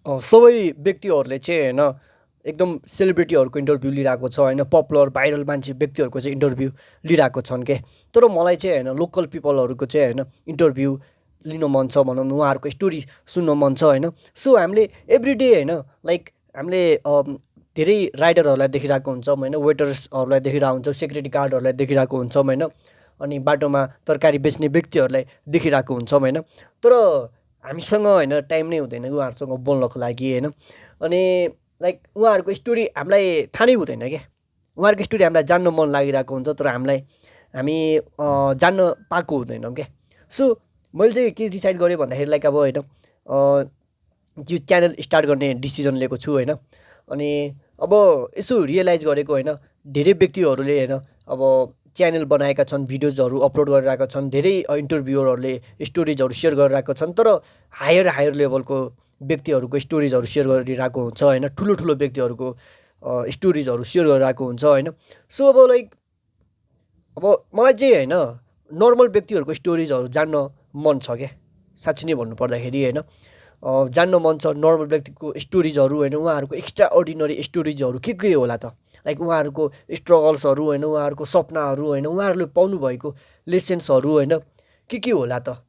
सबै व्यक्तिहरूले चाहिँ होइन एकदम सेलिब्रिटीहरूको इन्टरभ्यू लिइरहेको छ होइन पपुलर भाइरल मान्छे व्यक्तिहरूको चाहिँ इन्टरभ्यू लिइरहेको छन् के तर मलाई चाहिँ होइन लोकल पिपलहरूको चाहिँ होइन इन्टरभ्यू लिन मन छ भनौँ न उहाँहरूको स्टोरी सुन्न मन छ होइन सो हामीले एभ्रिडे होइन लाइक हामीले धेरै राइडरहरूलाई देखिरहेको हुन्छौँ होइन वेटर्सहरूलाई देखिरहेको हुन्छौँ सेक्युरिटी गार्डहरूलाई देखिरहेको हुन्छौँ होइन अनि बाटोमा तरकारी बेच्ने व्यक्तिहरूलाई देखिरहेको हुन्छौँ होइन तर हामीसँग होइन टाइम नै हुँदैन उहाँहरूसँग बोल्नको लागि होइन अनि लाइक उहाँहरूको स्टोरी हामीलाई थाहा नै हुँदैन क्या उहाँहरूको स्टोरी हामीलाई जान्न मन लागिरहेको हुन्छ तर हामी जान्न पाएको हुँदैनौँ क्या सो मैले चाहिँ के डिसाइड गरेँ भन्दाखेरि लाइक अब होइन यो च्यानल स्टार्ट गर्ने डिसिजन लिएको छु होइन अनि अब यसो रियलाइज गरेको होइन धेरै व्यक्तिहरूले होइन अब च्यानल बनाएका छन् भिडियोजहरू अपलोड गरिरहेका छन् धेरै इन्टरभ्युअरहरूले स्टोरिजहरू सेयर गरिरहेका छन् तर हायर लेभलको व्यक्तिहरूको स्टोरिजहरू सेयर गरिरहेको हुन्छ होइन ठुलो ठुलो व्यक्तिहरूको स्टोरिजहरू सेयर गरिरहेको हुन्छ होइन सो अब लाइक अब मलाई चाहिँ होइन नर्मल व्यक्तिहरूको स्टोरिजहरू जान्न मन छ क्या साँच्ची नै भन्नुपर्दाखेरि होइन जान्न मन छ नर्मल व्यक्तिको स्टोरिजहरू होइन उहाँहरूको एक्स्ट्रा अर्डिनरी स्टोरिजहरू के होला त लाइक उहाँहरूको स्ट्रगल्सहरू होइन उहाँहरूको सपनाहरू होइन उहाँहरूले पाउनुभएको लेसन्सहरू होइन के होला त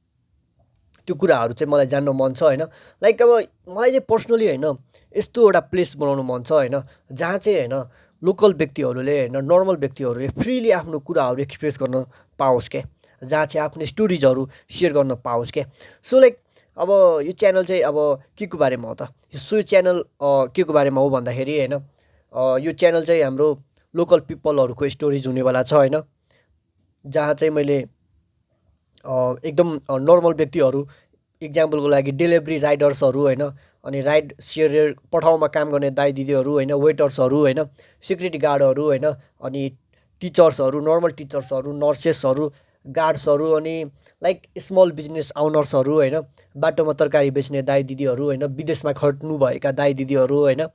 त्यो कुराहरू चाहिँ मलाई जान्न मन छ होइन लाइक अब मलाई चाहिँ पर्सनली होइन यस्तो एउटा प्लेस बनाउनु मन छ होइन जहाँ चाहिँ होइन लोकल व्यक्तिहरूले होइन नर्मल व्यक्तिहरूले फ्रिली आफ्नो कुराहरू एक्सप्रेस गर्न पाओस् क्या जहाँ चाहिँ आफ्नो स्टोरिजहरू सेयर गर्न पाओस् क्या सो लाइक अब यो च्यानल चाहिँ अब के को बारेमा हो त सो यो च्यानल के को बारेमा हो भन्दाखेरि होइन यो च्यानल चाहिँ हाम्रो लोकल पिपलहरूको स्टोरिज हुनेवाला छ होइन जहाँ चाहिँ मैले एकदम नर्मल व्यक्तिहरू इक्जाम्पलको लागि डेलिभरी राइडर्सहरू होइन अनि राइड सेयर पठाउमा काम गर्ने दाइ दिदीहरू होइन वेटर्सहरू होइन सेक्युरिटी गार्डहरू होइन अनि टिचर्सहरू नर्मल टिचर्सहरू नर्सेसहरू गार्ड्सहरू अनि लाइक स्मल बिजनेस आउनर्सहरू होइन बाटोमा तरकारी बेच्ने दाइ दिदीहरू होइन विदेशमा खट्नुभएका दाइ दिदीहरू होइन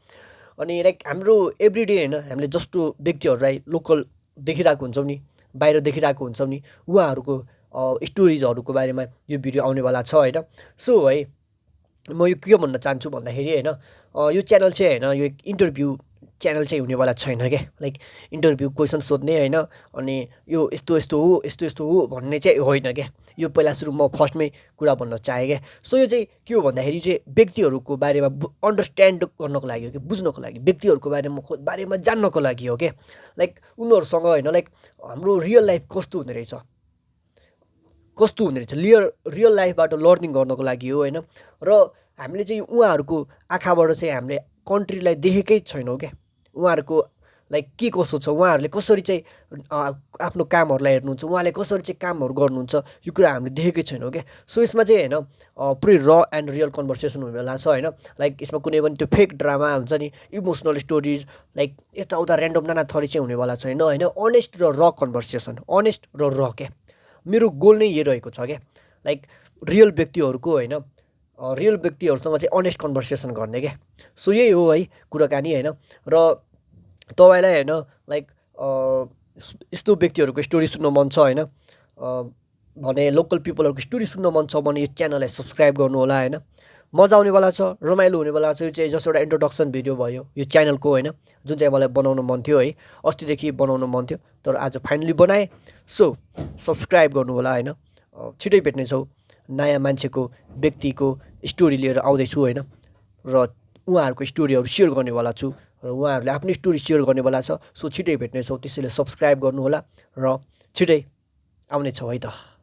अनि लाइक हाम्रो एभ्रिडे होइन हामीले जस्तो व्यक्तिहरूलाई लोकल देखिरहेको हुन्छौँ नि बाहिर देखिरहेको हुन्छौँ नि उहाँहरूको स्टोरिजहरूको बारेमा यो भिडियो आउनेवाला छ होइन सो है म यो के भन्न चाहन्छु भन्दाखेरि होइन यो च्यानल चाहिँ होइन यो इन्टरभ्यू च्यानल चाहिँ हुनेवाला छैन क्या लाइक इन्टरभ्यू क्वेसन सोध्ने होइन अनि यो यस्तो हो भन्ने चाहिँ होइन क्या यो पहिला सुरु म फर्स्टमै कुरा भन्न चाहेँ क्या सो यो चाहिँ के हो भन्दाखेरि चाहिँ व्यक्तिहरूको बारेमा अन्डरस्ट्यान्ड गर्नको लागि हो कि बुझ्नको लागि व्यक्तिहरूको बारेमा जान्नको लागि हो क्या लाइक उनीहरूसँग होइन लाइक हाम्रो रियल लाइफ कस्तो हुँदो रहेछ रियल लाइफबाट लर्निङ गर्नको लागि हो होइन र हामीले चाहिँ उहाँहरूको आँखाबाट चाहिँ हामीले कन्ट्रीलाई देखेकै छैनौँ क्या उहाँहरूको लाइक के कसो छ उहाँहरूले कसरी चाहिँ आफ्नो कामहरूलाई हेर्नुहुन्छ उहाँले कसरी चाहिँ कामहरू गर्नुहुन्छ यो कुरा हामीले देखेकै छैनौँ क्या सो यसमा चाहिँ होइन पुरै र एन्ड रियल कन्भर्सेसन हुनेवाला छ होइन लाइक यसमा कुनै पनि त्यो फेक ड्रामा हुन्छ नि इमोसनल स्टोरिज लाइक यताउता ऱ्यान्डम नाना थरी चाहिँ हुनेवाला छैन होइन अनेस्ट र र कन्भर्सेसन अनेस्ट र र क्या मेरो गोल नै यही रहेको छ क्या लाइक रियल व्यक्तिहरूको होइन रियल व्यक्तिहरूसँग चाहिँ अनेस्ट कन्भर्सेसन गर्ने क्या सो यही हो है कुराकानी होइन र तपाईँलाई होइन लाइक यस्तो व्यक्तिहरूको स्टोरी सुन्न मन छ होइन भने लोकल पिपलहरूको स्टोरी सुन्न मन छ भने यो च्यानललाई सब्सक्राइब गर्नु होला होइन मजा आउनेवाला छ रमाइलो हुनेवाला छ यो चाहिँ जस्तो एउटा इन्ट्रोडक्सन भिडियो भयो यो च्यानलको होइन जुन चाहिँ मलाई बनाउनु मन थियो है अस्तिदेखि बनाउनु मन थियो तर आज फाइनली बनाएँ सो सब्सक्राइब गर्नु होला होइन छिटै भेट्नेछौँ नयाँ मान्छेको व्यक्तिको स्टोरी लिएर आउँदैछु होइन र उहाँहरूको स्टोरीहरू सेयर गर्नेवाला छु र उहाँहरूले आफ्नो स्टोरी सेयर गर्नेवाला छ सो छिटै भेट्नेछौँ त्यसैले सब्सक्राइब गर्नु होला र छिटै आउनेछौँ है त